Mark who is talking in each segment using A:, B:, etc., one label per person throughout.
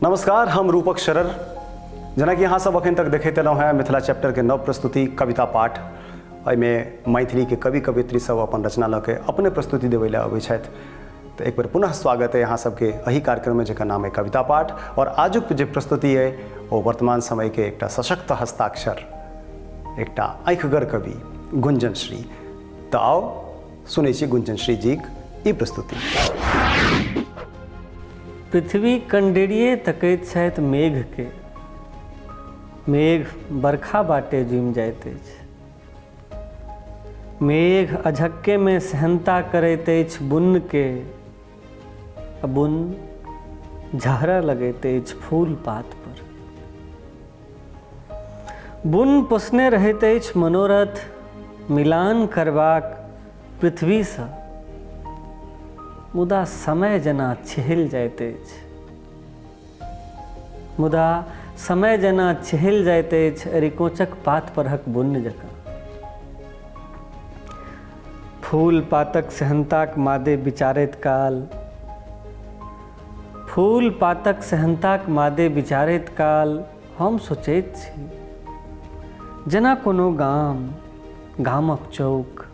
A: नमस्कार, हम रूपक शरर। जेनाकि अहाँ सब अखन तक देखैत एलहुँ हेँ मिथिला चैप्टरके नव प्रस्तुति कविता पाठ। एहिमे मैथिलीके कवि कवयित्री सब अपन रचना लऽ के अपने प्रस्तुति देबै लए अबै छथि। तऽ एक बेर पुनः स्वागत अइ अहाँ सबके एहि कार्यक्रममे जकर नाम अइ कविता पाठ। आओर आजुक जे प्रस्तुति अइ ओ वर्तमान समयके एकटा सशक्त हस्ताक्षर, एकटा आँखिगर कवि गुंजन श्री। तऽ आउ सुनै छी गुंजन श्री जीक ई प्रस्तुति।
B: पृथ्वी कंडेरिये तकैत छथि मेघके, मेघ बरखा बाटे जुमि जाइत अछि। मेघ अझक्केमे सेहन्ता करैत अछि बुन्नके, आ बुन्न झहरऽ लगैत अछि फूल पात पर। बुन्न पोसने रहैत अछि मनोरथ मिलान करबाक पृथ्वीसँ, मुदा समय जेना छिहलि जाइत अछि। मुदा समय जेना छिहलि जाइत अछि अरिकोचक पात परहक बुन्न जकाँ। फूल पातक सेहन्ताक मादे विचारैत काल, फूल पातक सेहन्ताक मादे विचारैत काल हम सोचैत छी जेना कोनो गाम, गामक चौक,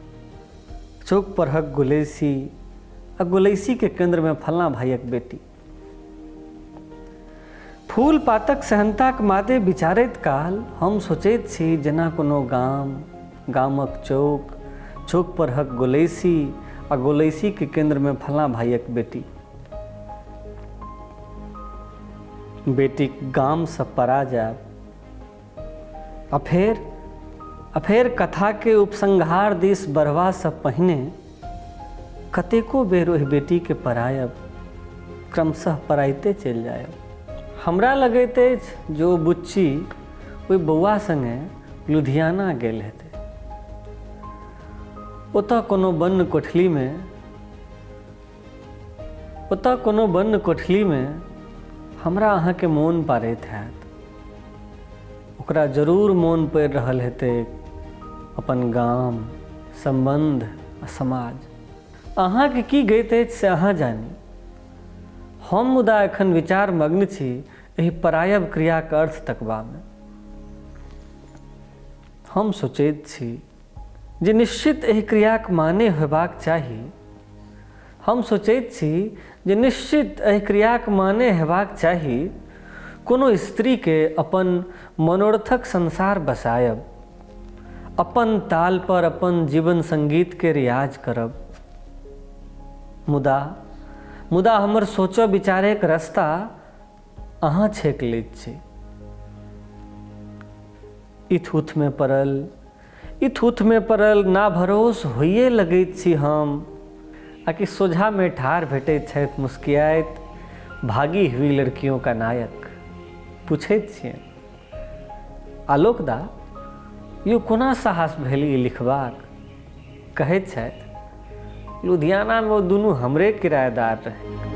B: चौक परहक गुलैसी आ गुलैसीके केन्द्रमे फल्लाँ भाइयक बेटी। फूल पातक सेहन्ताक मादे विचारैत काल हम सोचैत छी जेना कोनो गाम, गामक चौक, चौक परहक गोलैसी आ गोलैसीके केन्द्रमे फल्लाँ भाइयक बेटी। बेटीक गामसँ पड़ा जायब आ फेर कथाके उपसंहार दिस बढ़बासँ पहिने कतेको बेर ओहि बेटीके पड़ायब, क्रमशः पड़ाइते चलि जायब। हमरा लगैत अछि जे ओ बुच्ची ओहि बौआ सङ्गे लुधियाना गेल हेतै। ओतऽ कोनो बन्न कोठलीमे ओतऽ कोनो बन्न कोठलीमे हमरा अहाँके मोन पाड़ैत हैत। ओकरा जरूर मोन पड़ि रहल हेतैक अपन गाम, सम्बन्ध आ समाज। अहाँके की गति अछि से अहाँ जानी। हम मुदा एखन विचारमग्न छी एहि परायब क्रियाक अर्थ तकबामे। हम सोचैत छी जे निश्चित एहि क्रियाक माने होयबाक चाही। हम सोचैत छी जे निश्चित एहि क्रियाक माने हेबाक चाही कोनो स्त्रीके अपन मनोरथक संसार बसायब, अपन ताल पर अपन जीवन संगीतके रियाज करब। मुदा मुदा हमर सोचऽ विचारैक रस्ता अहाँ छेक लैत छी। इथ-उथमे पड़ल इथ-उथमे पड़ल नाभरोस होइए लगैत छी हम आ कि सोझामे ठाढ़ भेटैत छथि मुस्कियाइत भागी हुई लड़कियों का नायक। पुछैत छियनि, आलोक दा, यौ कोना साहस भेल ई लिखबाक? कहैत छथि, लुधियानामे ओ दुनू हमरे किरायेदार रहै।